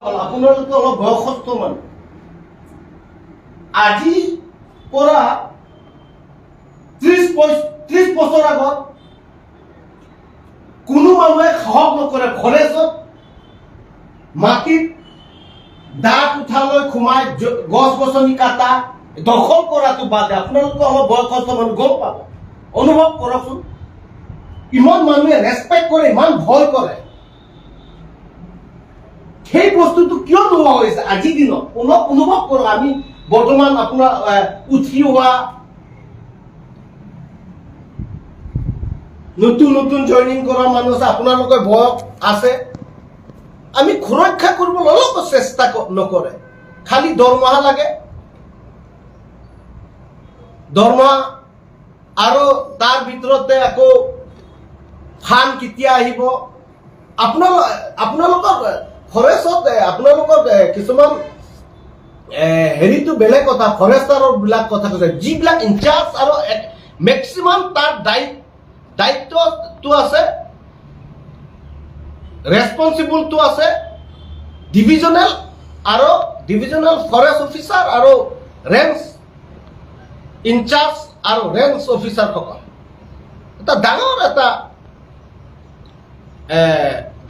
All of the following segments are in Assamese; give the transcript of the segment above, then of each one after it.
আপোনালোকে অলপ বয়সস্থ মানুহ। আজি পৰা 30 বছৰ আগত কোনো মানুহে সাহস নকৰে ফৰেষ্টত মাটিত দা কুঠালৈ সোমাই গছ গছনি কাটা, দখল কৰাটো বাদে। আপোনালোকে অলপ বয়সস্থ মানুহ, গম পাব। অনুভৱ কৰকচোন, ইমান মানুহে ৰেচপেক্ট কৰে, ইমান ভয় কৰে। সেই বস্তুটো কিয় নোহোৱা হৈছে আজিৰ দিনত? অলপ অনুভৱ কৰক। আমি বৰ্তমান আপোনাৰ উঠি অহা, নতুন নতুন জইনিং কৰা মানুহ আছে, আপোনালোকৰ বয়স আছে। আমি সুৰক্ষা কৰিবলৈ অলপো চেষ্টা নকৰে। খালি দৰমহা লাগে, দৰমহা আৰু তাৰ ভিতৰতে আকৌ ফাণ্ড কেতিয়া আহিব। আপোনালোকৰ ফৰেষ্টত আপোনালোকৰ কিছুমান হেৰিটো বেলেগ কথা, ফৰেষ্টাৰৰ বিলাক কথা কৈছে, যিবিলাক ইনচাৰ্জ আৰু মেক্সিমাম তাৰ দায়িত্বটো আছে, ৰেচপনচিবলটো আছে ডিভিজনেল আৰু ডিভিজনেল ফৰেষ্ট অফিচাৰ আৰু ৰেঞ্জ ইনচাৰ্জ আৰু ৰেঞ্জ অফিচাৰসকল। এটা ডাঙৰ এটা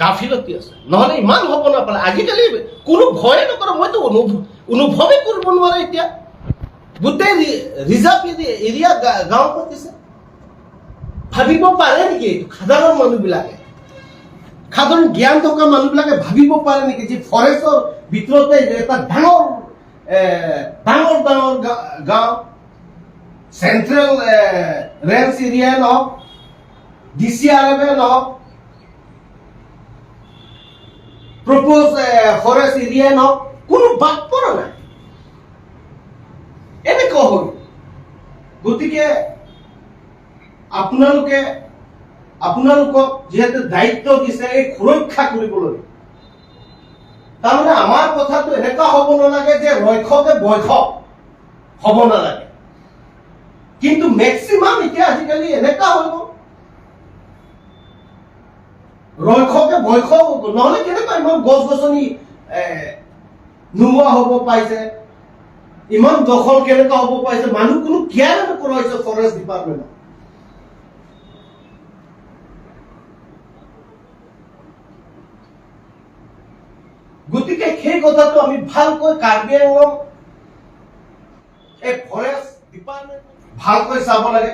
গাফিলতি আছে, নহ'লে ইমান হ'ব নাপালে। আজিকালি কোনো ভয়ে নকৰে। মইতো অনুভৱেই কৰিব নোৱাৰে। এতিয়া গোটেই ৰিজাৰ্ভ এৰিয়া গাঁও পাতিছে। ভাবিব পাৰে নেকি এইটো সাধাৰণ মানুহবিলাকে, সাধাৰণ জ্ঞান থকা মানুহবিলাকে ভাবিব পাৰে নেকি যে ফৰেষ্টৰ ভিতৰতে এটা ডাঙৰ ডাঙৰ গাঁও, চেণ্ট্ৰেল ৰেঞ্জ এৰিয়াই নহওক, ডিচিআৰএফ নহওক, প্ৰপ'জ ফৰেষ্ট এৰিয়াই নহওক, কোনো বাদ পৰা নাই, এনেকুৱা হ'ল। গতিকে আপোনালোকক যিহেতু দায়িত্ব দিছে এই সুৰক্ষা কৰিবলৈ, তাৰমানে আমাৰ কথাটো এনেকুৱা হ'ব নালাগে যে ৰক্ষকে বৈঠক হ'ব নালাগে। কিন্তু মেক্সিমাম এতিয়া আজিকালি এনেকুৱা হৈ গ'ল, ৰক্ষকে বৈঠক হৈ গ'ল। নহ'লে কেনেকুৱা ইমান গছ গছনি নোহোৱা হ'ব পাইছে, ইমান দখল কেনেকুৱা হ'ব পাইছে? মানুহ কোনো কেয়াৰ নকৰা হৈছে ফৰেষ্ট ডিপাৰ্টমেণ্টত। গতিকে সেই কথাটো আমি ভালকৈ কাৰ্বি আংলং এই ফৰেষ্ট ডিপাৰ্টমেণ্ট ভালকৈ চাব লাগে।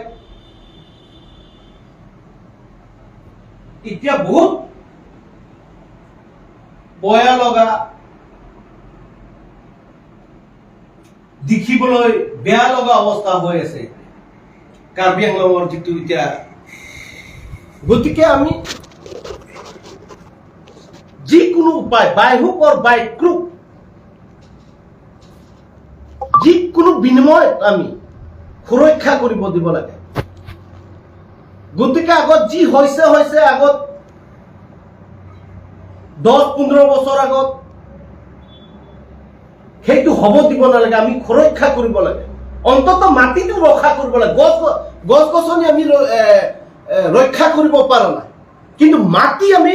এতিয়া বহুত পয়া লগা, দেখিবলৈ বেয়া লগা অৱস্থা হৈ আছে কাৰ্বি আংলঙৰ যিটো এতিয়া। গতিকে আমি যিকোনো উপায়, by hook or by crook, যিকোনো বিনিময়ত আমি সুৰক্ষা কৰিব দিব লাগে। গতিকে আগত যি হৈছে হৈছে, আগত 10-15 বছৰ আগত সেইটো হ'ব দিব নালাগে। আমি সুৰক্ষা কৰিব লাগে, অন্তত মাটিটো ৰক্ষা কৰিব লাগে। গছ গছ গছনি আমি ৰক্ষা কৰিব পৰা নাই, কিন্তু মাটি আমি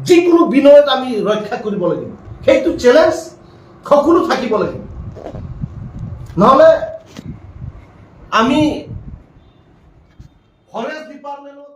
যিকোনো বিনয়ত আমি ৰক্ষা কৰিব লাগিব। সেইটো চেলেঞ্জ সকলো থাকিব লাগিব। নহ'লে আমি ফৰেষ্ট ডিপাৰ্টমেণ্টত